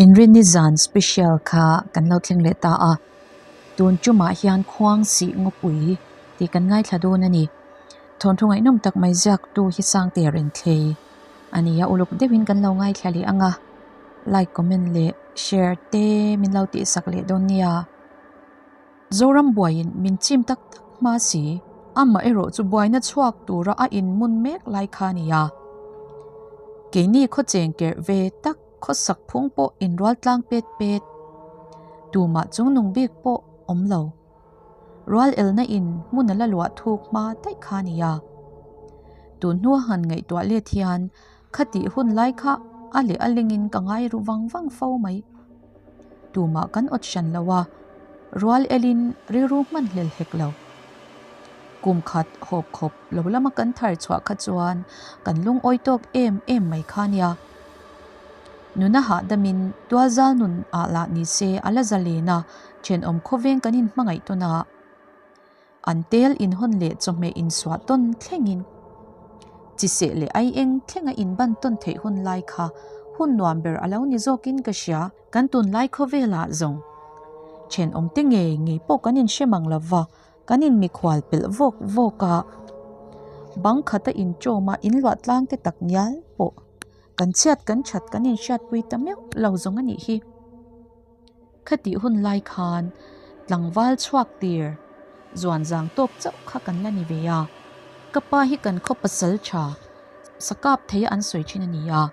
Inrinni zan special kha kan lo thleng leh ta a, tun tumah hian khuang sih ngawpui tih kan ngaithla dawn a ni. Thawnthu ngaihnawm tak mai ziaktu hi Sangte Renthlei a ni a, uluk deuhin kan lo ngaithla leh ang a, like, comment leh share te min lo tihsak leh dawn nia. Zoram buaiin min chim tak tak hma si. Amaherawh chu buaina chhuak tura a inmun mek lai kha a ni a. Keini khawcheng kerh ve tak khawsak phung pawh inrual tlang pet pet. Tumah chungnung bik pawh awm lo. Rual elna in hmun a la luah thuk hma daih kha a ni a. Tun hnua han ngaihtuah let hian Khatih hun lai kha a leh a lengin ka ngai ru vang vang fo mai. Tumah kan awt hran lo a, rual elin rilru hman hlel hek lo. Kum khat hawp khawp lo lama kan thar chhuah kha chuan kan lungawi tawk em em mai kha nia. Nuna hahdamin tualzal nun ah lah ni se a la zalen a, thenawm khawveng kan inhmangaih tawn a. An tel inhawn leh chawhmeh insuah tawn thlengin chiseh leh aieng thlenga inban tawn theih hun lai kha hun nuam ber a lo ni zawkin ka hria. Kan tunlai khawvelah zawng thenawmte ngei ngei pawh kan inhre mang lo va, kan inmikhual pelh vawk vawk a, bang khata inṭawma inluah tlang te tak ngial pawh kan chhiat kan that kan inhriatpui ta meuh lo zawng a nih hi. Khatih hun lai khan tlangval chhuak tir zuan zang tawk chauh kha kan la ni ve a, ka pa hi kan khaw pasal tha sakap thei a an sawi thin a ni a.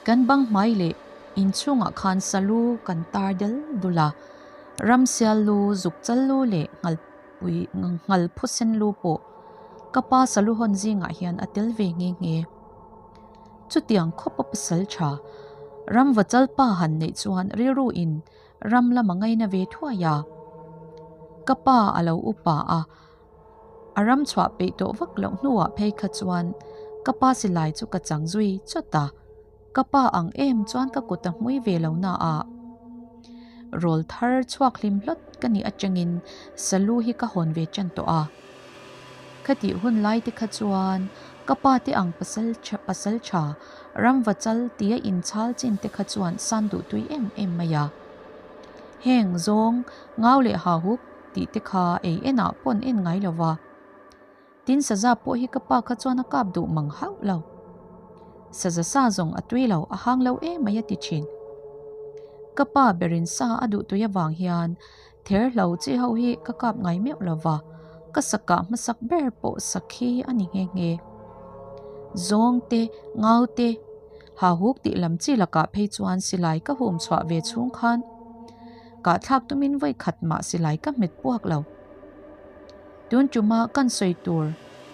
Kan bang hmai leh inchhungah khan salu kan tar del dul a, ramsial lu, zukchal lu leh nghalpui nghalphusen lu pawh ka pa salu hawn zingah hian a tel ve nghe nghe. Chutiang khawpa pasal tha ramva chalpa han neih chuan rilru in ram lam a ngaina ve thuai a. Ka pa a lo upa a, a ram chhuah peih tawh vak loh hnuah phei kha chuan ka pa silai chu ka chang zui chawt a, ka pa ang em chuan ka kut a hmui ve lo na a. Rawl thar chhuak hlim hlawt ka nih atangin salu hi ka hawn ve tan tawh a. Khatih hun lai te kha chuan ka pa te ang pasal pasal tha ramva chal tia inchhal chin te kha chuan san duh tui em em mai a. Heng zawng ngau leh ha huk tih te kha ei enah pawn en ngai lo va. Tin saza pawh hi ka pa kha chuan a kap duh mang hauh lo. Saza sa zawng a tui lo a hang lo em mai a ti thin. Ka pa berin sa a duh tui avang hian Ther hlo chi ho hi ka kap ngai meuh lo va, ka sakah hmasak ber pawh sakhi a ni nghe nghe. Zawng te, ngau te, hahuk tih lam chi lakah phei chuan silai ka hum chhuah ve chhung khan kahthlak tumin vawi khat mah silai ka hmet puak lo. Tun tuma kan sawi tur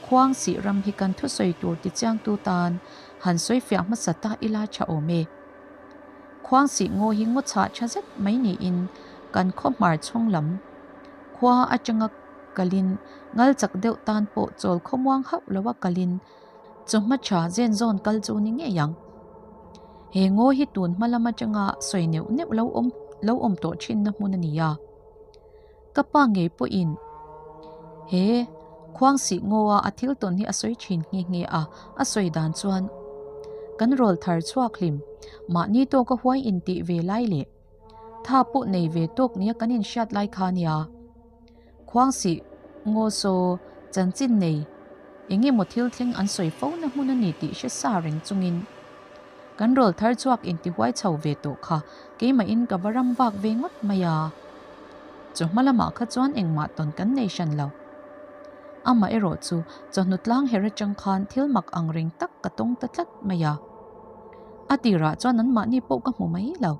khuang sih ram hi kan thusawi tur tichiangtu tan han sawi fiah hmasa ta ila tha awm e. Khuang sih ngaw hi ngaw chhah tha zet mai niin kan khaw hmar chhawng lam khua atanga kalin ngal chak deuh tan pawh chawl khawmuang hauh loa kalin chawhma tha zen zawn kal chu ni ngei ang. He ngaw hi tun hma lam atanga sawi neuh neuh lo awm lo awm tawh thinna hmun a ni a. Ka pa ngei pawhin he khuang sih ngaw a a thil tawn hi a sawi thin nghe nghe a, a sawi dan chuan kan rawl thar chhuak hlim mahni tawka huai intih ve lai leh tha pawh nei ve tawk nia kan inhriat lai kha nia. Khuang sih ngaw saw chanchin nei eng emaw thil thleng an sawi fo na hmun a ni tih hre sa reng chungin kan rawl thar chhuak intihuai chho ve tawh kha keimahin ka va ram vak ve ngawt mai a. Chawhma lamah kha chuan engmah tawn kan nei hran lo. Amah erawh chu chawhnu tlang her atang khan thil mak ang reng tak ka tawng ta tlat mai a. A tirah chuan anmahni pawh ka hmu mai lo.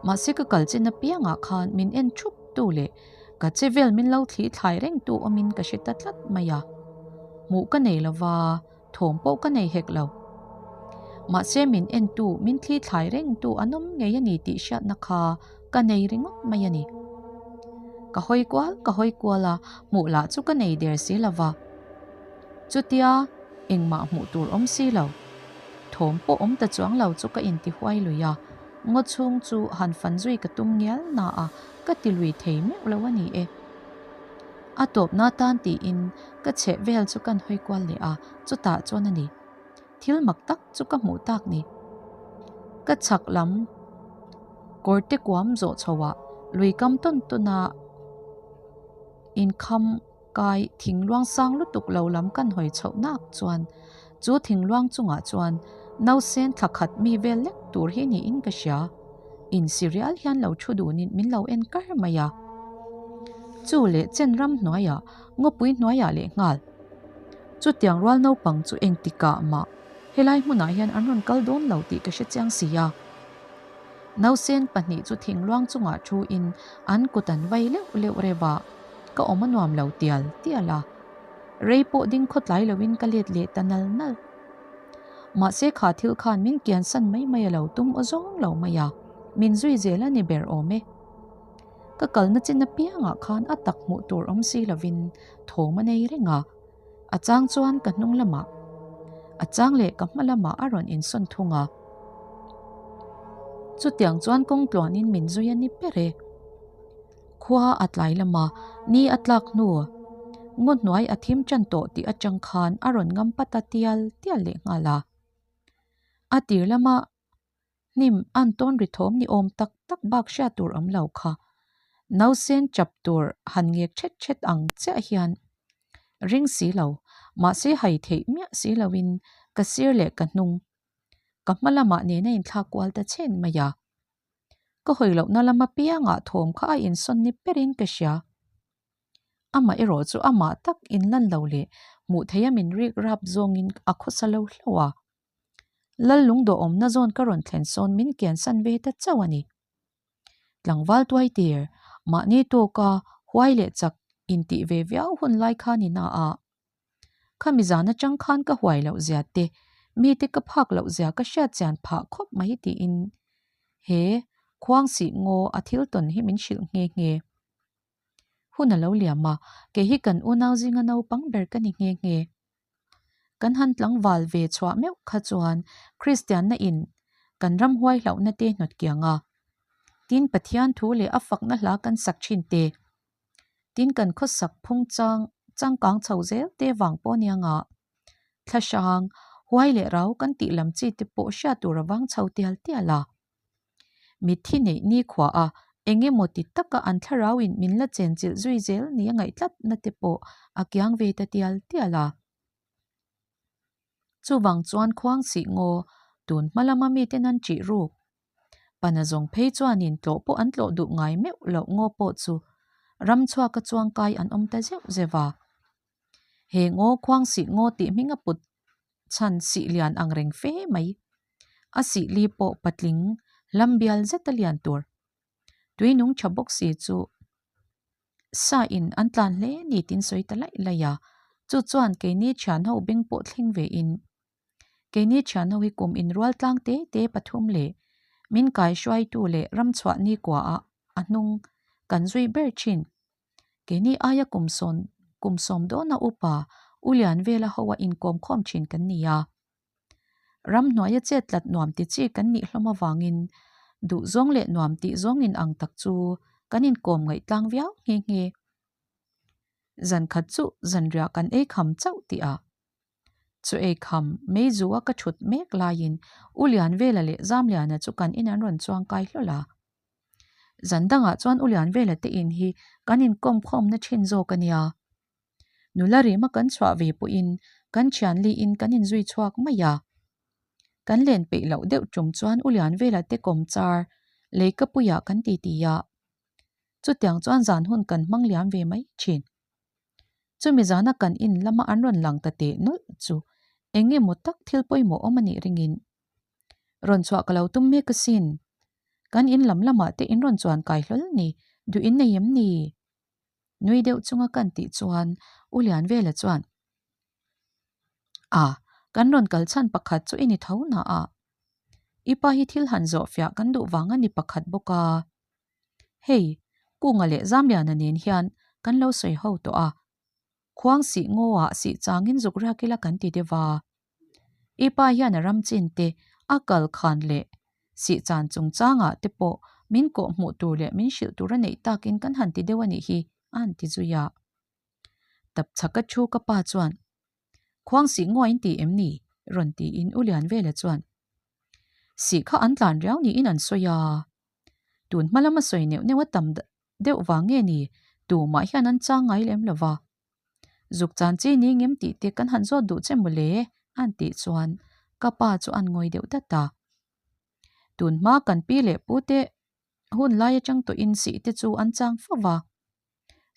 Mahse ka kal chin apiangah khan min en thup tu leh ka che vel min lo thli thlai reng tu awmin ka hre ta tlat mai a. Hmuh ka nei lo va, thawm pawh ka nei hek lo. Mahse min en tu, min thli thlai reng tu an awm ngei a ni tih hriatna kha ka nei ringawt mai a ni. Ka hawi kual ka hawi kual a, hmuh lah chu ka nei der si lo va. Chutia engmah hmuh tur awm si lo. Thawm pawh awm ta chuang lo chu ka inti huai lui a, ngaw chhung chu han fan zui ka tum ngial na a, ka ti lui thei meuh lo a ni e. A tawpna tan tiin ka chheh vel chu kan hawi kual leh a, chutah chuan a ni. Thil mak tak chu ka hmuh tak ni. Ka chhak lam kawrte kuam zawh chhoah lui kam tawn tawn a inkham kai thingluang sang lutuk lo lam kan hawi chhoh nak chuan chu thingluang chungah chuan nausen thla khat mi vel lek tur hi niin ka hria. Insi rial hian lo thu dunin min lo en kar mai a. Chu leh chen ram hnuaiah ngawpui hnuaiah leh nghal. Chutiang rual naupang chu engtikah mah helai hmunah hian an rawn kal dawn lo tih ka hre chiang si a. Nausen pahnih chu thingluang chungah thu in an kut an vai leuh leuh reuh a, ka awm a nuam lo tial tial a. Rei pawh ding khawtlai loin ka let leh ta nal nal. Mahse kha thil khan min kiansan mai mai a lo tum aw zawng lo mai a, min zui zel a ni ber awm e. Ka kalna chin apiangah khan a tak hmuh tur awm si lovin thawm a nei reng a, a chang chuan ka hnung lamah, a chang leh ka hma lamah a rawn insawn thung a. Chutiang chuan kawng tluanin min zui a ni ber e. Khua a tlai lama ni a tlak hnu, ngaw hnuai a thim tan tawh tih atang khan a rawn ngam pat a tial tial leh nghal a. A tir lama Hnim an tawn ri thawm ni awm tak tak bak hriat tur awm lo kha. Nausen chap tur han ngek thet thet ang chiah hian ring si lo, mahse hai theih miah si loin ka sir leh ka hnung, ka hma lamah nena inthlak kual ta chhen mai a. Ka hawi lohna lam apiangah thawm kha a insawn ni berin ka hria. Amah erawh chu amah tak inlan lo leh hmuh theia min rik rap zawngin a khawsa lo hlauh a. Lal lungdawh awmna zawn ka rawn thlen sawn min kiansan ve ta chauh a ni. Tlangval tuai tir, mahni tawka huai leh chak intih ve viau hun lai kha ni na a. Khami zan atang khan ka huai loh zia te, mite ka phak loh zia ka hriat chian phah khawp mai tiin he khuangsih ngaw a thil tawn hi min hrilh nghe nghe. Hun a lo liam a, kei hi kan unau zinga naupang ber ka ni nghe nghe. Kan han tlangval ve chhuah meuh kha chuan Kristianna in kan ram huai hlauhna te hnawt kiang a. Tin Pathian thu leh a fakna hla kan sak thin te. Tin kan khawsak phung chang changkang chho zel te vang pawh nia nga. Thla hrang, huai leh rau kan tih lam chi te pawh hriat tur a vang chho tial tial a. Mitthi neih nikhua a, eng emaw ti taka an thlarau in min la chenchilh zui zel ni a ngaih tlat na te pawh a kiang ve ta tial tial a. Chuvang chuan khuang sih ngaw, tun hma lama miten an ṭih ruk. Pana zawng phei chuanin tlawh pawh an tlawh duh ngai meuh loh ngaw pawh chu ram chhuaka chuang kai an awm ta zeuh zeuh a. He ngaw khuang sih ngaw tih hming a put chhan sih lian ang reng fe mai. A sih li pawh patling lam bial zet a lian tur. Tui nung tha bawk si chu sa in an tlan hle ni tin sawi ta laih laih a, chu chuan keini thian ho beng pawh thleng ve in keini thian ho hi kum inrual tlang te te pathum leh min kai hruaitu leh ramchhuah nikua ah a hnung kan zui ber thin. Keini aia kum sawn kum sawm dawna upa U Lianvela hoa inkawm khawm thin kan ni a. Ramhnuaia chet tlat nuam ti chi kan nih hlawm avangin duh zawng leh nuam tih zawng in ang tak chu kan inkawm ngaih tlang viau nghe nghe. Zan khat chu zanriah kan ei kham chauh tih ah chu ei kham meizu a ka thut mek laiin U Lianvela leh Zamliana chu kan in an rawn chuang kai hlawl a. Zan dangah chuan U Lianvela te in hi kan inkawm khawmna thin zawk a nia. Nula rima kan chhuah ve pawhin kan thianli in kan inzui chhuak mai a. Kan len peih loh deuh tum chuan U Lianvela te kawm char leikapuiah kan titi a. Chutiang chuan zan hun kan hmang liam ve mai thin. Chumi zana kan in lama an rawn lang ta teh nawlh chu eng emaw tak thil pawimawh awm a nih ringin rawn chhuah ka lo tum mek asin. Kan in lam lamah te in rawn chuan kai hlawl ni, duh in nei em ni? Nui deuh chunga kan tih chuan U Lianvela chuan, A, kan rawn kal chhan pakhat chu i ni tho na a. I pa hi thil han zawh fiah kan duh vang a ni pakhat bawk a. Hei, Kunga leh Zamliana nen hian kan lo sawi ho tawh a. Khuang sih ngawah sih changin zuk riak ila kan ti deuh a. I pa hian a ram chin te, a kal khan leh sih chan chungchangah te pawh min kawh hmuh tur leh min hrilh tur a neih takin kan han ti deuh a nih hi, a han ti zui a. Tap chhaka thu ka pa chuan, Khuang sih ngaw in ti em ni? rawn tiin U Lianvela chuan. Sih kha an tlan riau niin an sawi a. Tun hma lama sawi neuh neuh a tam deuh vang nge ni tumah hian an chang ngai lem lo va. Zuk chan chi ni ngem tih te kan han zawt duh che mawle an tih chuan ka pa chu an ngawi deuh dat a. Tun hma kan pi leh pu te hun lai atang tawhin sih te chu an chang fo va.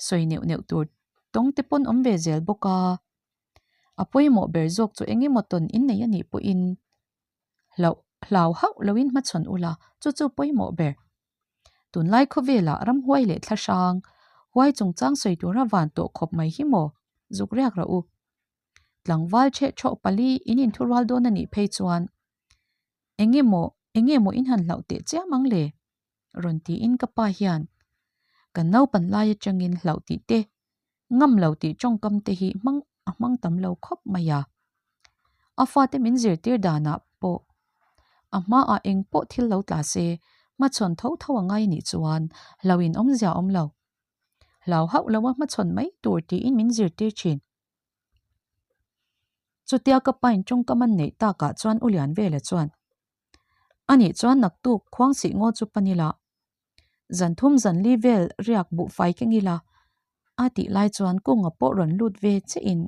Sawi neuh neuh tur tawng te pawn awm ve zel bawk a. A pawimawh ber zawk chu eng emaw tawn innei a nih pawhin hlauh hlau hauh loin hmachhawn ula chu chu pawimawh ber. Tunlai khawvelah ramhuai leh thla hrang huai chungchang sawi tura van tawh khawp mai hi maw? Zuk riak rawh u. Tlangval chheh thawh pali in inthurual dawn a nih phei chuan eng emaw eng emaw in han hlauh teh chiam ang le? Rawn tiin ka pa hian kan naupan lai atangin hlauh tih te ngam lo tih tawngkam te hi hmang a hmang tam lo khawp mai a. A fate min zirtir danah pawh a hmaah eng pawh thil lo tla se hmachhawn tho tho a ngai nih chuan hlo in awmzia awm lo. Hlau hauh lo a hmachhawn mai tur tiin min zirtir thin. Chutia ka pain tawngkam an neih takah chuan U Lianvela chuan Anih chuan naktuk khuangsih ngaw chu pan ila Zan thum zan li vel riak buhfai keng ila a tih lai chuan kunga pawh rawn lut ve che in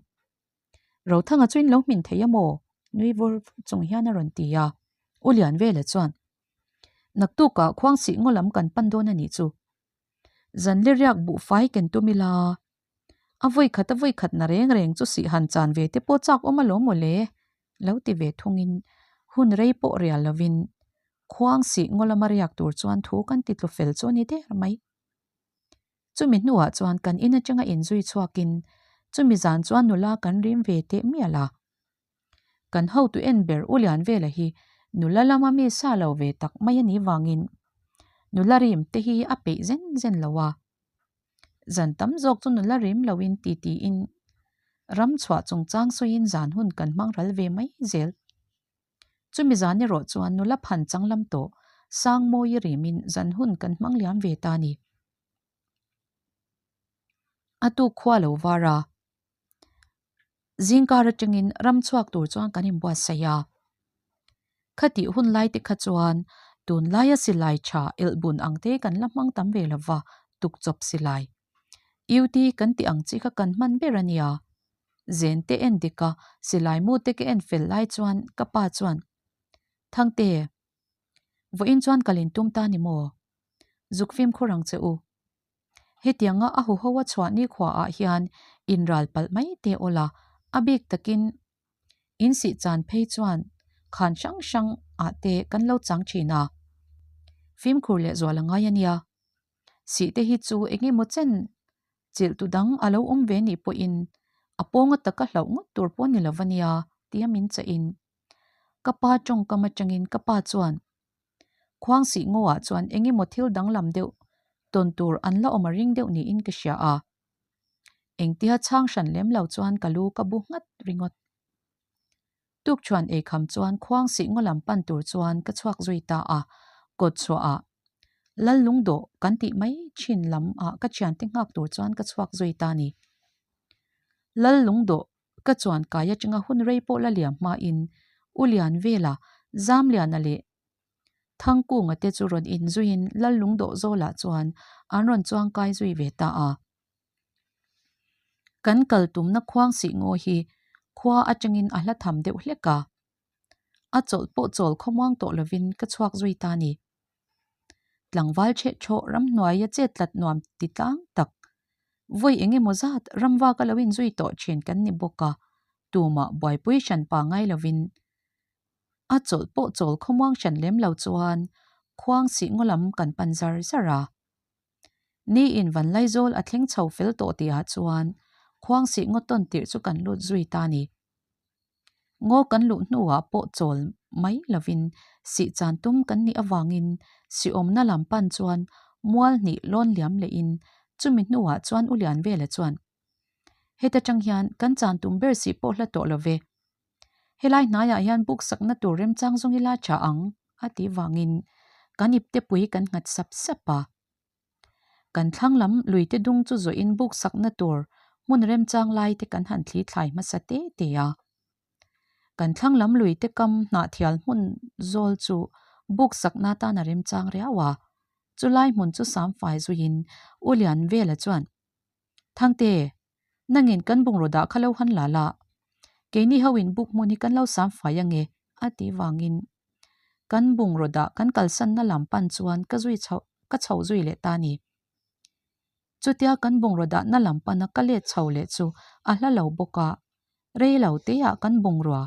Rothanga chu in lo hmin thei a maw? nui vur chung hian a rawn ti a, U Lianvela chuan Naktukah khuangsih ngaw lam kan pan dawn a nih chu. Zan li riak buhfai ken tum ila A vawi khat a vawi khat na reng reng chu sih han chan ve te pawh chak awm alawm maw le? Lo ti ve thungin hun rei pawh rial lovin khuang sih ngaw lama riak tur chuan thu kan ti tlu fel chu a ni der mai. Chumi hnuah chuan kan in atanga inzui chhuakin chumi zan chuan nula kan rim ve teh mial a. Kan hotu en ber U Lianvela hi nula lama mi sa lo ve tak mai a nih vangin nula rim te hi a peih zen zen lo a. Zan tam zawk chu nula rim loin ti tiin ram chhuah chungchang sawiin zan hun kan hmang ral ve mai zel. Chumi zan erawh chuan nula phan changlam tawh Sangmawi rimin zan hun kan hmang liam ve ta ni. A tuk khua lo var a. Zingkar atangin ram chhuak tur chuan kan inbuatsaih a. Khatih hun lai te kha chuan tunlaia silai tha elhbun ang te kan la hmang tam ve lova tukchawp silai. UT kan tih ang chi kha kan hman ber a nia. Zen te en dik a, silai mu te ka en fel lai chuan ka pa chuan, Thangte, vawiin chuan kal intum ta ni maw? Zuk fimkhur ang che u. Hetianga a huho a chhuah nikhuaah hian inral palh mai te awl a, a bik takin insih chan phei chuan khan hrang hrang ah te kan lo chang thin a. Fimkhur leh zual a ngai a nia. Sih te hi chu eng emaw chen chilh tu dang a lo awm ve nih pawhin a pawnga taka hlauh ngawt tur pawh ni lo va nia tia min chahin ka pa tawngkam atangin ka pa chuan Khuangsih ngawah chuan eng emaw thil danglam deuh tawn tur an la awm a ring deuh niin ka hria a. Engtia chhang hran lem lo chuan ka lu ka bu nghat ringawt. Tukṭhuan eikham chuan Khuangsih ngaw lam pan tur chuan ka chhuak zui ta a, kawt chhuahah Lal lungdawh kan tih mai thin lam ah ka thiante nghak tur chuan ka chhuak zui ta ni. Lal lungdawh Ka chuan kai atanga hun rei pawh la liam hmain U Lianvela, Zamliana leh Thangkunga te chu rawn inzuiin Lallungdawh Zawlah chuan an rawn chuang kai zui ve ta a. Kan kal tumna khuang sih ngaw hi khua atangin a hla tham deuh hlek a. A chawlh pawh chawl khawmuang tawh lovin ka chhuak zui ta ni. Tlangval chheh thawh ramhnuaia chet tlat nuam ti tlang tak. Vawi eng emaw zat ramvak a lo inzui tawh thin kan ni bawk a, tumah buaipui hran pa ngai lovin a chawlh pawh chawl khawmuang hran lem lo chuan khuang sih ngaw lam kan pan zar zar a. Ni in Vanlaizawl a thleng chho fel tawh tihah chuan khuang sih ngaw tawn tirh chu kan lut zui ta ni. Ngaw kan luh hnuah pawh chawl mai lovin sih chan tum kan nih avangin sihawmna lam pan chuan mual hnih lawn liam lehin chumi hnuah chuan U Lianvela chuan, Heta tang hian kan chan tum ber sih pawh hla tawh lo ve. Helai hnaiah hian buk sakna tur remchang zawng ila tha ang, a tih vangin kan iptepui kan nghat sap sap a. Kan thlang lam lui te dung chu zawhin buk sakna tur hmun remchang lai te kan han thli thlai hmasa te te a. Kan thlang lam lui te kam hnahthial hmun zawl chu buk sakna atan a remchang riau a. Chulai hmun chu samfai zuiin U Lianvela chuan, Thangte, nangin kan bungraw dah kha lo han la la. Keini hoin buk hmun hi kan lo samfai ange a tih vangin kan bungraw dah kan kalsanna lam pan chuan ka zui chho ka chho zui leh ta a ni. Chutia kan bungraw dahna lam pana ka let chho leh chu a hla lo bawk a, rei lo teah kan bungrua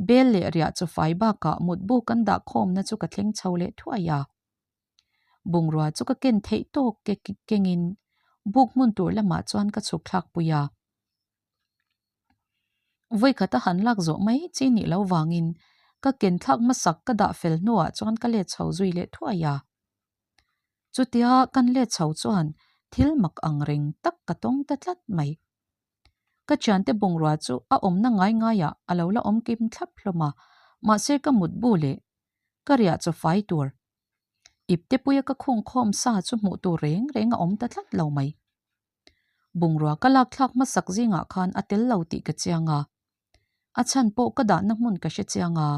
bel leh riah chu fai bakah mutbu kan dah khawmna chu ka thleng chho leh thuai a. Bungrua chu ka ken theih tawk kengin buk hmun tur lamah chuan ka chhuk thlak pui a. Vawikhat a han lak zawh mai chi nih lo vangin ka ken thlak hmasak ka dah fel hnuah chuan ka let chho zui leh thuai a. Chutia kan let chho chuan thil mak ang reng tak ka tawng ta tlat mai. Ka thiante bungrua chu a awmna ngai ngaiah a lo la awm kim thlap hlawm a, mahse ka mutbu leh ka riah chaw fai tur ipte puia ka khung khawm sa chu hmuh tur reng reng a awm ta tlat lo mai. Bungrua ka lak thlak hmasak zingah khan a tel lo tih ka chiang a, a chhan pawh ka dahna hmun ka hre chiang a,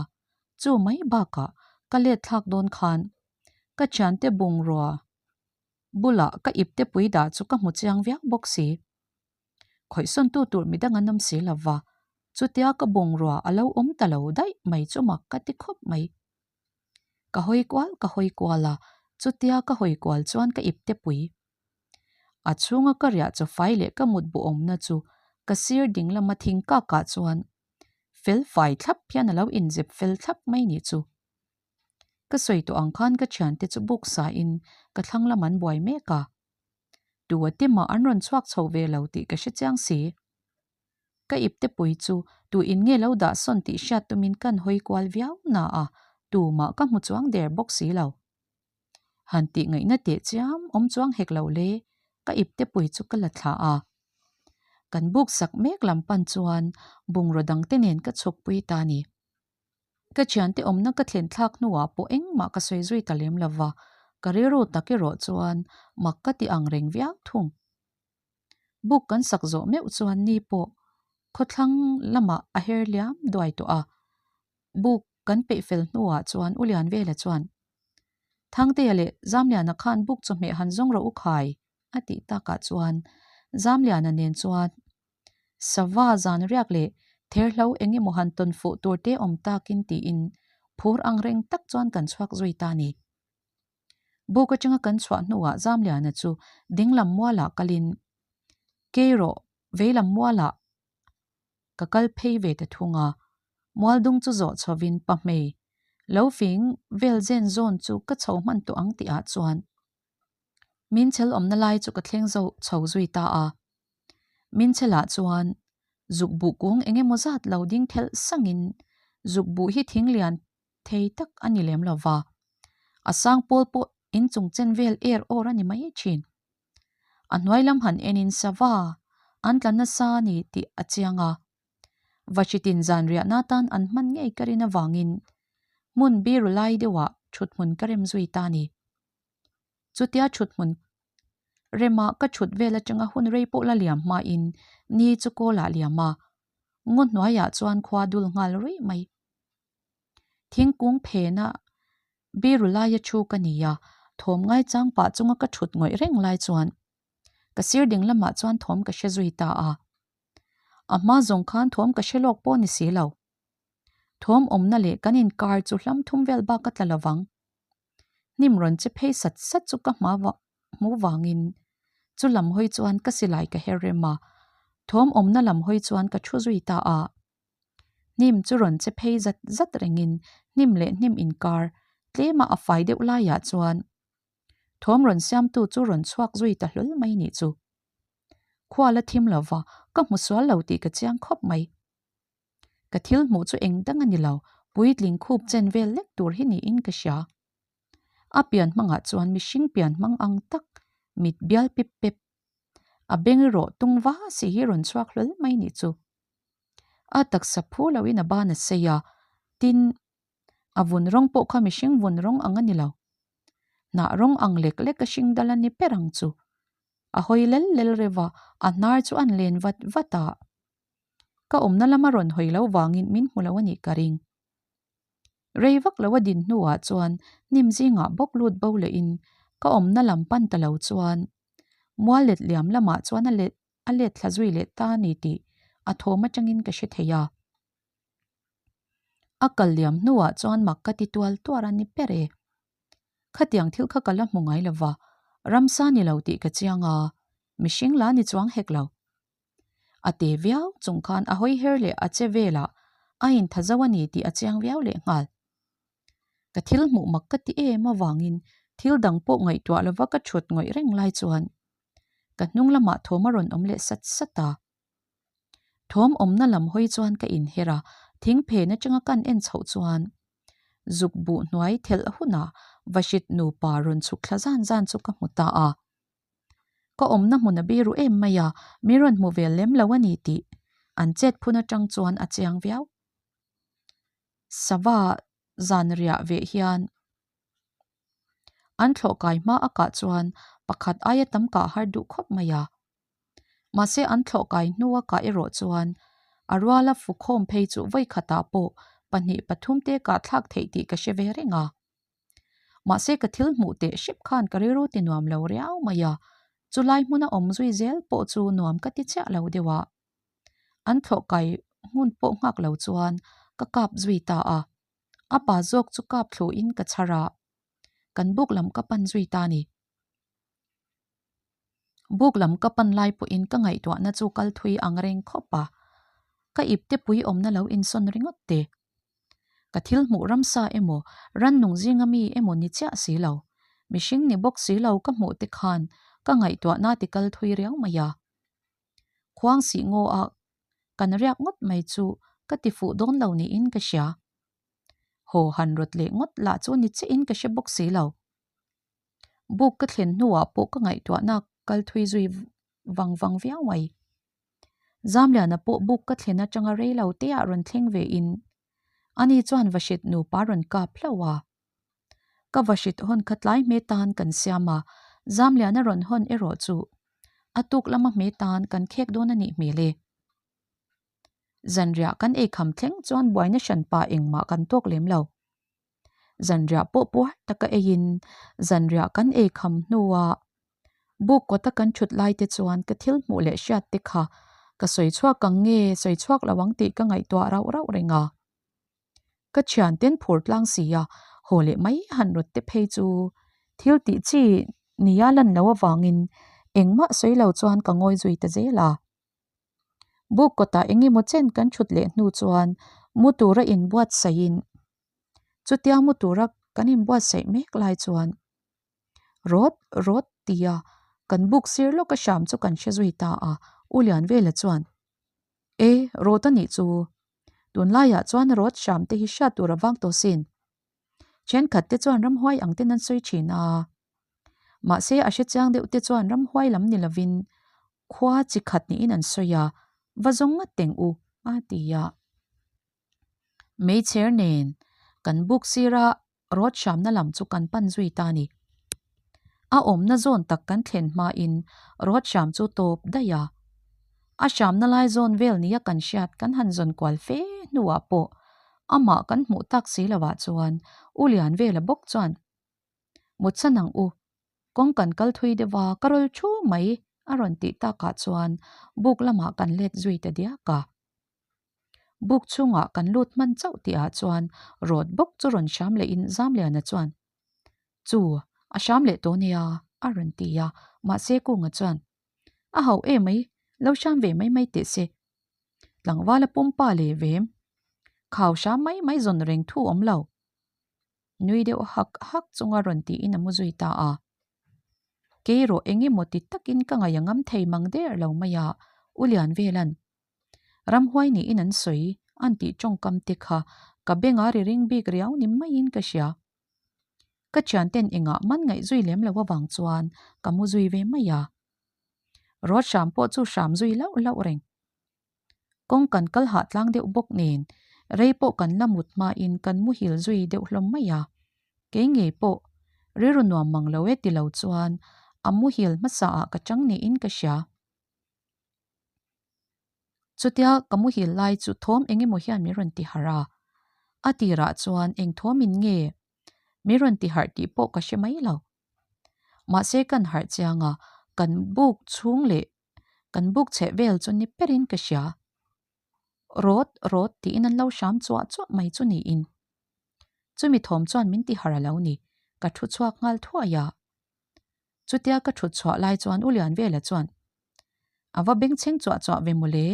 chu mai bakah ka let thlak dawn khan ka thiante bungrua bulah ka ipte pui dah chu ka hmu chiang viau bawk si. Khawihsawntu tur midang an awm si lo va, chutia ka bungrua a lo awm ta lo daih mai chu mak ka ti khawp mai. Ka hawi kual ka hawi kual a, chutia ka hawi kual chuan ka ipte pui. A chhunga ka riah chaw fai leh ka mut bu awmna chu ka sir ding lama thing kakah chuan fel fai thlap hian a lo inzep fel thlap mai nih chu. Ka sawi tawh ang khan ka thiante chu buk sain ka thlang lam an buai mek a. Tu a timah an rawn chhuak chho ve lo tih ka hre chiang si. Ka ipte pui chu tu in nge lo dah sawn tih hriat tumin kan hawi kual viau na a, tumah ka hmu chuang der bawk si lo. Han tih ngaihna teh chiam awm chuang hek lo le, ka ipte pui chu ka la thla a. Kan buk sak mek lam pan chuan bungraw dangte nen ka chhuk pui ta a ni. Ka thiante awmna ka thlen thlak hnuah pawh engmah ka sawi zui ta lem lo va, ka rilru tak erawh chuan mak ka ti ang reng viau thung. Buk kan sak zawh meuh chuan ni pawh khawthlang lamah a her liam duai tawh a, buk kan peih fel hnuah chuan U Lianvela chuan, Thangtea leh Zamliana khan buk chawhmeh han zawng rawh u khai, a tih takah chuan Zamliana nen chuan Sava zan riak leh therhlo eng emaw han tawn fuh tur te awm takin tiin phur ang reng tak chuan kan chhuak zui ta a ni. Buk atanga kan chhuah hnuah Zamliana chu dinglam mualah kalin Keirawh veilam mualah ka kal phei ve ta thung a, mualdung chu zawh chhovin pahmei lo fing vel zen zawn chu ka chho hman tawh ang tihah chuan Min chel awmna lai chu ka thleng zo chho zui ta a. Min chelah chuan zuk buh kung eng emaw zat lo ding thelh sangin zuk buh hi thing lian thei tak a ni lem lo va. A sang pawl pawh in chung chen vel er awr a ni mai thin. A hnuai lam han enin sava an tla nasa a ni tih a chiang a. Vachitin zan riahna atan an hman ngei ka rin avangin hmun biru lai deuhah thuthmun ka rem zui ta a ni. Chutia thut hmun rema ka thut vel atanga hun rei pawh la liam hmain ni chu kawl ah liam a, ngaw hnuaiah chuan khua dul nghal ruih mai. Thingkung phena biru laia thu ka ni a, thawm ngaichang pah chunga ka thut ngawih reng lai chuan ka sir ding lamah chuan thawm ka hre zui ta a. A hma zawng khan thawm ka hre lawk pawh ni si lo. Thawm awmna leh kan inkar chu hlam thum vel bak a tla lovang. Hnim rawn che phei sat sat chu ka hma hmu vangin chu lam hawi chuan ka silai ka her rem a, thawm awmna lam hawi chuan ka thu zui ta a. Hnim chu rawn che phei zat zat rengin hnim leh hnim inkar tlema a fai deuh laiah chuan thawm rawn siamtu chu rawn chhuak zui ta hlawl mai nih chu. Khua la thim lova ka hmu sual lo tih ka chiang khawp mai. Ka thil hmuh chu eng dang a ni lo, puitling khup chen vel lek tur hi niin ka hria. A pian hmangah chuan mihring pian hmang ang tak, mit bial pip pep, a beng rawh tung va si hi rawn chhuak hlawl mai nih chu. A taksa phu loin a ban a sei a, tin, a vun rawng pawh kha mihring vun rawng ang a ni lo. Hnah rawng ang lek lek a hring dal a ni ber ang chu. A hawi lel lel reuh a, a hnar chu an len vat vat a. Ka awmna lama rawn hawi lo vangin min hmu lo a nih ka ring. Rei vak lo a din hnuah chuan hnim zingah bawk lut bo lehin ka awmna lam pan ta lo chuan mual let liam lamah chuan a let a let thla zui leh ta a ni tih a thawm atangin ka hre thei a. A kal liam hnuah chuan mak ka ti tual tuar a ni ber e. Khatiang thil kha ka la hmu ngai lova, ramsa ni lo tih ka chiang a, mihring la ni chuang hek lo. A te viau chung khan a hawi her leh a che velah a intha zo a ni tih a chiang viau leh nghal. Ka thil hmuh mak ka ti em avangin thil dang pawh ngaihtuah lova ka thut ngawih reng lai chuan ka hnung lamah thawm a rawn awm leh sat sat a. Thawm awmna lam hawi chuan ka inher a, thing phen atanga kan en chhoh chuan zuk buh hnuai thelh hunah Vahrit nupa rawn chhuk thla zan zan chu ka hmu ta a. Ka awmna hmun a biru em mai a, min rawn hmu vel lem lo a ni tih an chet phun atang chuan a chiang viau. Sava zan riah veh hian an thlawh kai hma a kah chuan pakhat aia tam kah har duh khawp mai a. Mahse an thlawh kai hnua kah erawh chuan a ruala fukhawm phei chu vawi khatah pawh pahnih pathum te kah thlak theih tih ka hre ve reng a. Mahse ka thil hmuh teh hrep khan ka rilru ti nuam lo riau mai a, chulai hmuna awm zui zel pawh chu nuam ka ti chiah lo deuh a. An thlawh kai hmun pawh nghak lo chuan ka kap zui ta a, a pa zawk chu kap thluin ka chhar a, kan buk lam ka pan zui ta a ni. Buk lam ka pan lai pawhin ka ngaihtuahna chu kal thui ang reng khawp a, ka ipte pui awmna lo insawn ringawt te. Ka thil hmuh ramsa emaw, rannung zinga mi emaw ni chiah si lo, mihring ni bawk si lo ka hmuh te khan ka ngaihtuahna ti kal thui riau mai a. Khuang sih ngaw a kan riak ngawt mai chu ka ti fuh dawn lo niin ka hria. Haw han rawt leh ngawt lah chu ni chiahin ka hre bawk si lo. Buk ka thlen hnuah pawh ka ngaihtuahna kal thui zui vang vang viau mai. Zamliana pawh buk ka thlen atanga rei lo te ah rawn thleng ve in ani chuan vahrit nupa rawn kap hlauh a. Ka vahrit hawn kha tlai hme tan kan siam a, Zamliana rawn hawn erawh chu a tuk lama hme tan kan khek dawn a nih hmel e. Zanriah kan eikham thleng chuan buaina hranpa engmah kan tawk lem lo. Zanriah pawh puar taka eiin zanriah kan ei kham hnuah buk kawta kan thut lai te chuan ka thil hmuh leh hriat te kha ka sawi chhuak ang nge sawi chhuak lo ang tih ka ngaihtuah rauh rauh reng a. Ka thian ten phur tlang si a, haw leh mai han rawt te phei chu thil tih chi nia lan lo avangin engmah sawi lo chuan ka ngawi zui ta zel a. Buk kawtah eng emaw chen kan thut leh hnu chuan mu tura inbuatsaihin chutia mu tura kan inbuatsaih mek lai chuan rawt rawt tia kan buk sir lawka hram chu kan hre zui ta a, U Lianvela chuan E rawt a nih chu, tunlaiah chuan rawt hram te hi hriat tur a vang tawh sin. Thenkhat te chuan ramhuai ang ten an sawi thin a, mahse a hre chiang deuh te chuan ramhuai lam ni lovin khua chi khat niin an sawi a, va zawng ngat teng u a ti a. Meichher nen kan buk sira rawt hramna lam chu kan pan zui ta a ni. A awmna zawn tak kan thlen hmain rawt hram chu tawp daih a. A hramna lai zawn vel nia kan hriat kan han zawn kual fe hnuah pawh amah kan hmuh tak si lovah chuan U Lianvela bawk chuan Mutsan ang u, kawng kan kal thui deuh a, ka rawl thu mai a rawn tih takah chuan buk lamah kan let zui ta diak a. Buk chhungah kan lut hman chauh tihah chuan rawt bawk chu rawn hram lehin Zamliana chuan Chu, a hram leh tawh nia a rawn ti a, mahse Kunga chuan A hauh em mai, lo hram ve mai mai teh se. Tlangvala pumpa leh vem, khau hram mai mai zawn reng thu awm lo. Nui deuh hak hak chunga rawn tiin a mu zui ta a. Kei rawh eng emaw ti takin ka ngaih a ngam thei mang der lo mai a, U Lianvelan. Ramhuai niin an sawi an tih tawngkam te kha ka beng a ri ring bik riau ni maiin ka hria. Ka thianten engah man ngaih zui lem lo avang chuan ka mu zui ve mai a. Rawt hram pawh chu hram zui lauh lauh reng. Kawng kan kal hah tlang deuh bawk nen rei pawh kan la mut hmain kan muhil zui deuh hlawm mai a. Kei ngei pawh rilru nuam mang lo e ti lo chuan a muhil hmasa ah ka chang niin ka hria. Chutia ka muhil lai chu thawm eng emaw hian min rawn ti harh a, a tirah chuan eng thawmin nge min rawn ti harh tih pawh ka hre mai lo. Mahse kan harh chiang a, kan buk chhung leh kan buk chheh vel chu ni perin ka hria. Rawt rawt tiin an lo hram chuah chuah mai chu niin. Chumi thawm chuan min ti harh a lo ni, ka thu chhuak nghal thuai a. Chutia ka thut chhuah lai chuan U Lianvela chuan, A va bengchheng chuah chuah ve mawle,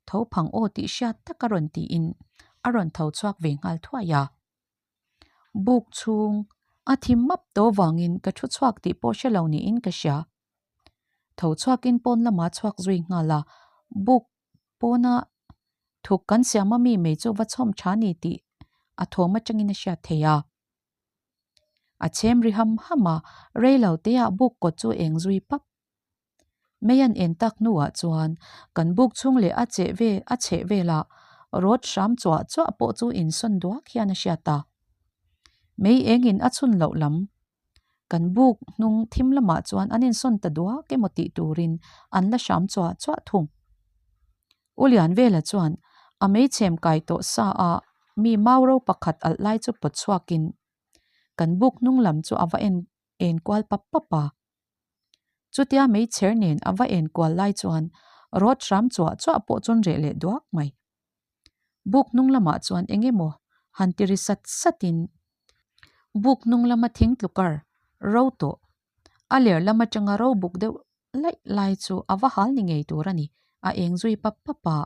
tho phang aw tih hriat tak a rawn tiin a rawn tho chhuak ve nghal thuai a. Buk chhung a thim map tawh vangin ka thu chhuak tih pawh hre lo niin ka hria. Tho chhuakin pawn lamah chhuak zui nghal a, buk pawna thuk kan siam a mi mai chu va chhawm tha ni tih a thawm atangin a hriat thei a. A chhem ri ham ham a, rei lo teah buk kawt chu eng zui pap. Mei an en tak hnuah chuan kan buk chhung leh a cheh ve a chheh velah rawt hram chuah chuah pawh chu insawn duak hian a hriat a. Mei engin a chhun loh lam kan buk hnung thim lamah chuan an insawn ta duak emaw tih turin an la hram chuah chuah thung. U Lianvela chuan a meichhem kai tawh sa a mi mau ro pakhat alh lai chu pawt chhuakin kan buk hnung lam chu a va en en kual pap pap a. Chutia meichher nen a va en kual lai chuan rawt hram chuah chuah pawh chuan reh leh duak mai. Buk hnung lamah chuan eng emaw han ti ri sat satin buk hnung lama thing tlukar ro tawh a ler lam atanga ro buk deuh laih lai chu a va hal ni ngei tur a ni, a eng zui pap pap a.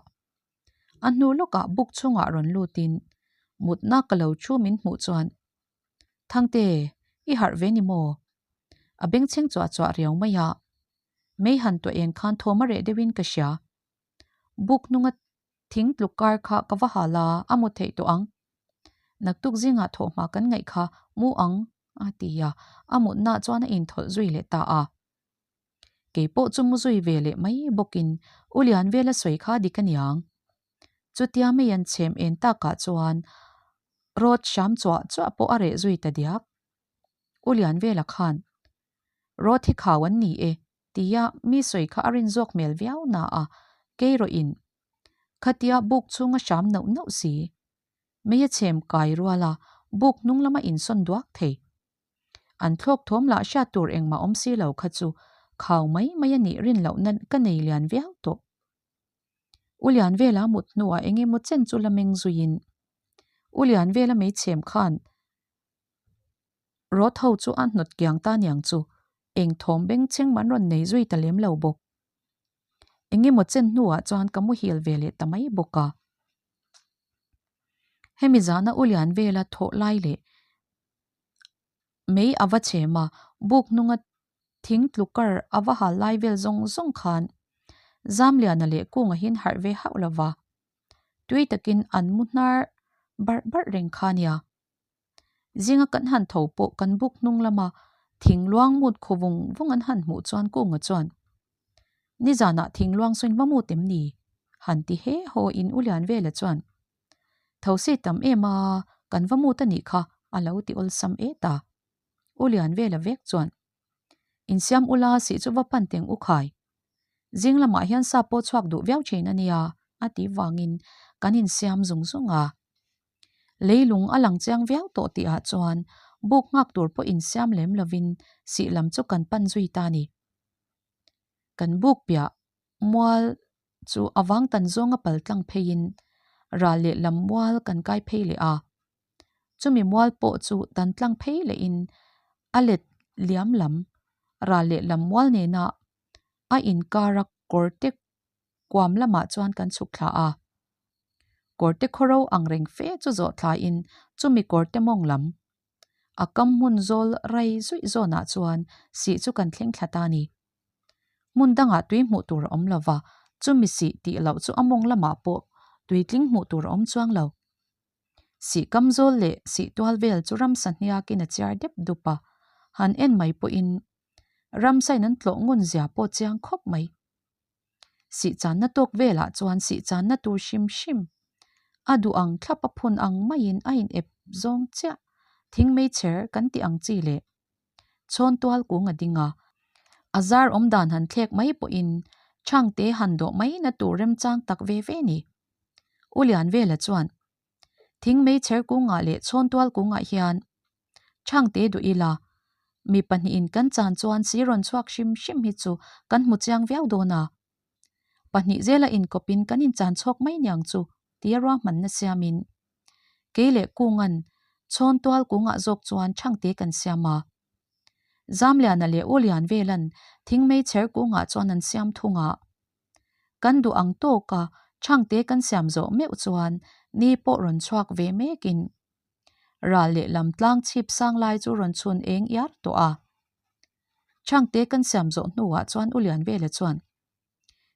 A hnu lawkah buk chhungah rawn lutin mutna ka lo thu min hmuh chuan Thangte, i harh ve ni maw? A bengchheng chuah chuah riau mai a, mei han tuah eng khan thawm a reh deuhin ka hria. Buk hnunga thing tluk kar kha ka va hal a, a mu theih tawh ang. Naktuk zingah thawhhma kan ngaih kha mu ang, a ti a, a mutna chuan a inthawlh zui leh ta a. Kei pawh chu mu zui ve leh mai bawkin U Lianvela sawi kha dik a niang. Chutia mei an chhem en takah chuan rawt hram chuah chuah pawh a reh zui ta diak. U Lianvela khan, Rawt hi khau an ni e, tia mi sawi kha a rin zawk hmel viau na a, kei rawhin khatia buk chhunga hram nauh nauh si. Mei a chhem kai rual a, buk hnung lama insawn duak thei. An thlawk thawm lah hriat tur engmah awm si lo kha chu khau mai mai a nih rin lohna ka nei lian viau tawh. U Lianvela mut hnuah eng emaw chen chu la meng zuiin U Lianvela meichhem khan rawt ho chu a hnawt kiang ta niang chu eng thawm bengchheng man rawn nei zui ta lem lo bawk. Eng emaw chen hnuah chuan ka muhil ve leh ta mai bawk a. Hemi zana U Lianvela thawh lai leh Mei a va chhem a, buk hnunga thing tlu kar a va hal lai vel zawng zawng khan Zamliana leh Kunga hian harh ve hauh lo va, tui takin an mu hnar barh barh reng kha nia. Zinga kan han tho pawh kan buk hnung lama thing luang mut khaw vung vung an han hmuh chuan Kunga chuan, Nizanah thing luang sawn va mut em ni? han ti he haw in U Lianvela chuan, Thosi tam em a, kan va mut a nih kha, a lo ti awlsam et a. U Lianvela vek chuan, Insiam ula sih chu va pan teng u khai. Zing lamah hian sa pawh chhuak duh viau thin a nia, a ti vangin kan insiam zung zung a. Leilung a lang chiang viau tawh tihah chuan buk nghak tur pawh insiam lem lovin sih lam chu kan pan zui ta a ni. Kan buk piah mual chu a vang tan zawnga pal tlang pheiin ral leh lam mual kan kai phei leh a. Chumi mual pawh chu tan tlang phei lehin a let liam lam ral leh lam mual nena a inkara kawr te kuam lamah chuan kan chhuk thla a. Kawr te khawro ang reng fe chu zawh thlain chumi kawr te mawng lam a kam hmun zawl rai zuih zawnah chuan sih chu kan thleng thla ta a ni. Hmun dangah tui hmuh tur a awm lo va, chumi sih tih loh chu a mawng lamah pawh tui tling hmuh tur a awm chuang lo. Sih kam zawl leh sih tual vel chu ramsa hniakin a chiar dep dup a, han en mai pawhin ramsain an tlawh ngun zia pawh chiang khawp mai. Sih channa tawk velah chuan sih channa tur hrim hrim a duh ang thlap a phun ang maiin a in ep zawng chiah thing meichher kan tih ang chi leh chhawn tual kung a ding a, a zar awm dan han thlek mai pawhin Chhangte han dawh mai na tur remchang tak ve ve ni. U Lianvela chuan, Thing meichher kungah leh chhawntual kungah hian Chhangte duh ila, mi pahnihin kan chan chuan si rawn chhuak hrim hrim hi chu kan hmu chiang viau dawn a. Pahnih zela inkawpin kan inchan chhawk mai niang chu tia ruahmanna siamin kei leh Kunga'n chhawntual kungah zawk chuan Chhangte kan siam a. Zamliana leh U Lianvela'n thingmei chher kungah chuan an siam thung a. Kan duh ang tawka Chhangte kan siam zawh meuh chuan ni pawh rawn chhuak ve mekin ral lehlam tlang chhip sang lai chu rawn chhun eng iar tawh a. Chhangte kan siam zawh hnuah chuan U Lianvela chuan,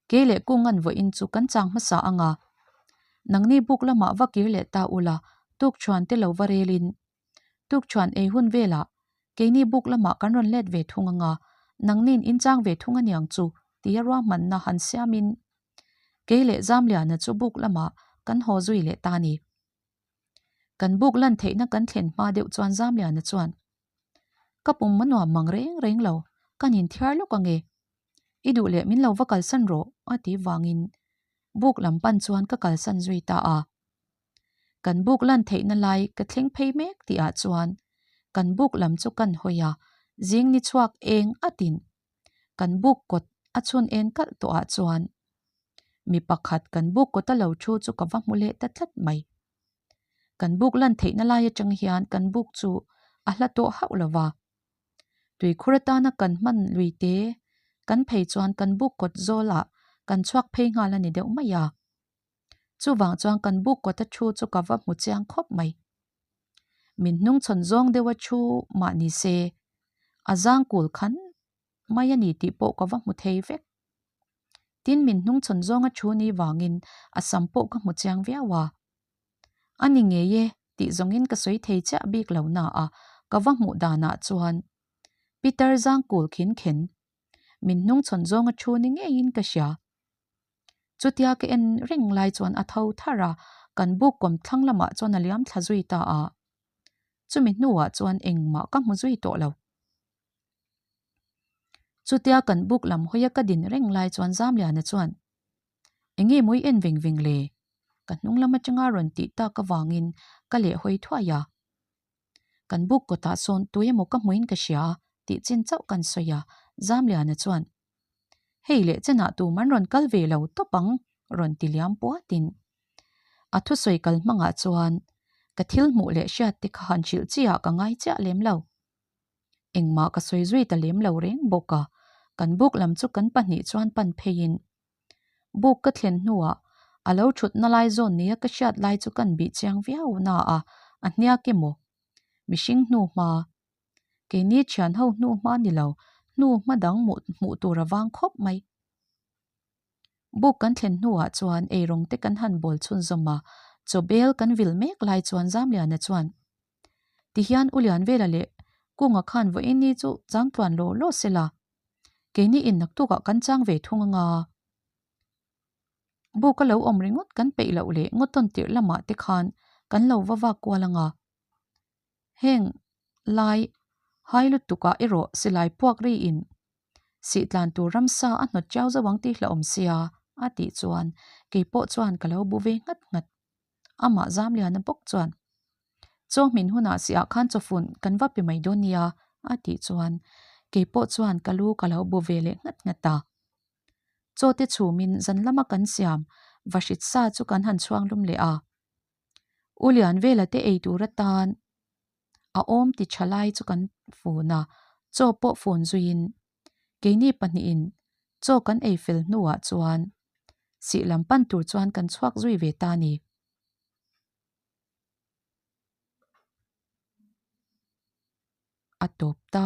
Kei leh Kungan vawiin chu kan chang hmasa ang a, nangni buk lamah va kir leh ta ula tukṭhuan te lo va relin tukṭhuan ei hun velah keini buk lamah kan rawn let ve thung ang a, nangni'n in chang ve thung aniang chu tia ruahmanna han siamin kei leh Zamliana chu buk lamah kan haw zui leh ta a ni. Kan buk lan theihna kan thlen hma deuh chuan Zamliana chuan, Ka pum a nuam mang reng reng lo, kan inthiar lawk ange. I duh leh min lo va kalsan rawh a ti vangin buk lam pan chuan ka kalsan zui ta a. Kan buk lan theihna lai ka thleng phei mek tihah chuan kan buk lam chu kan hawi a, zing ni chhuak eng atin kan buk kawt a chhun en kalh tawhah chuan mi pakhat kan buk kawta lo thu chu ka va hmu leh ta tlat mai. Kan buk lan theihna lai atang hian kan buk chu a hla tawh hauh lo va. Tuikhur atana kan hman lui te kan phei chuan kan buk kawt zawlah kan chhuak phei nghal a ni deuh mai a. Chuvang chuan kan buk kawta thu chu ka va hmu chiang khawp mai. Min hnungchhawn zawng deuha thu mah ni se, a zang kul khan mai a ni tih pawh ka va hmu thei vek. Tin min hnungchhawn zawnga thu ni vangin a sam pawh ka hmu chiang viau a. A ni ngei e tih zawngin ka sawi thei chiah bik lo na a, ka va hmuh danah chuan Peter zang kul khin khen min hnungchhawn zawnga thu ni ngeiin ka hria. Chutia ka en reng lai chuan a tho thar a, kan buk kawm thlang lamah chuan a liam thla zui ta a. Chumi hnuah chuan engmah ka hmu zui tawh lo. Chutia kan buk lam hawia ka din reng lai chuan Zamliana chuan, Enge mawi en veng veng le? Ka hnung lam atanga rawn tih tak avangin ka leh hawi thuai a. Kan buk kawtah sawn tui emaw ka hmuin ka hria tih chin chauh kan sawi a, Zamliana chuan, Hei leh chenah tum an rawn kal ve lo tawp ang rawn ti liam puatin a thusawi kal hmangah chuan ka thil hmuh leh hriat te kha han hrilh chi ah ka ngai chiah lem lo. Engmah ka sawi zui ta lem lo reng bawk a, kan buk lam chu kan pahnih chuan pan pheiin buk ka thlen hnuah a lo thutna lai zawn nia ka hriat lai chu kan bih chiang viau na a, a hniak emaw mihring hnu hma Keini thian ho hnu hma ni lo, hnu hma dang hmuh tur a vang khawp mai. Buk kan thlen hnuah chuan eirawng te kan han bawl chhunzawm a, chaw bel kan vil mek lai chuan Zamliana chuan, Tihian U Lianvela leh Kunga khan vawiin ni chu chang tluan law law se la, keini in naktukah kan chang ve thung anga. Buk a lo awm ringawt kan peih loh leh ngawtawn tirh lamah te khan kan lo va vak kual anga. Heng lai hai lutukah erawh silai puak riin sihtlan tur ramsa a hnawt chiau zo ang tih hlauhawm sia a tih chuan kei pawh chuan ka lo bu ve nghat nghat. Amah Zamliana bawk chuan Chaw hmin hunah siah khan chawfun kan va pe mai dawn nia a tih chuan kei pawh chuan ka lu ka lo bu ve leh nghat nghat a. Chaw te chhumin zan lama kan siam vahrit sa chu kan han chhuang lum leh a. U Lianvela te ei tur atan a awm ti tha lai chu kan fun a, chaw pawh fun zuiin keini pahnihin chaw kan ei fel hnuah chuan sih lam pan tur chuan kan chhuak zui ve ta a ni. A tawp ta.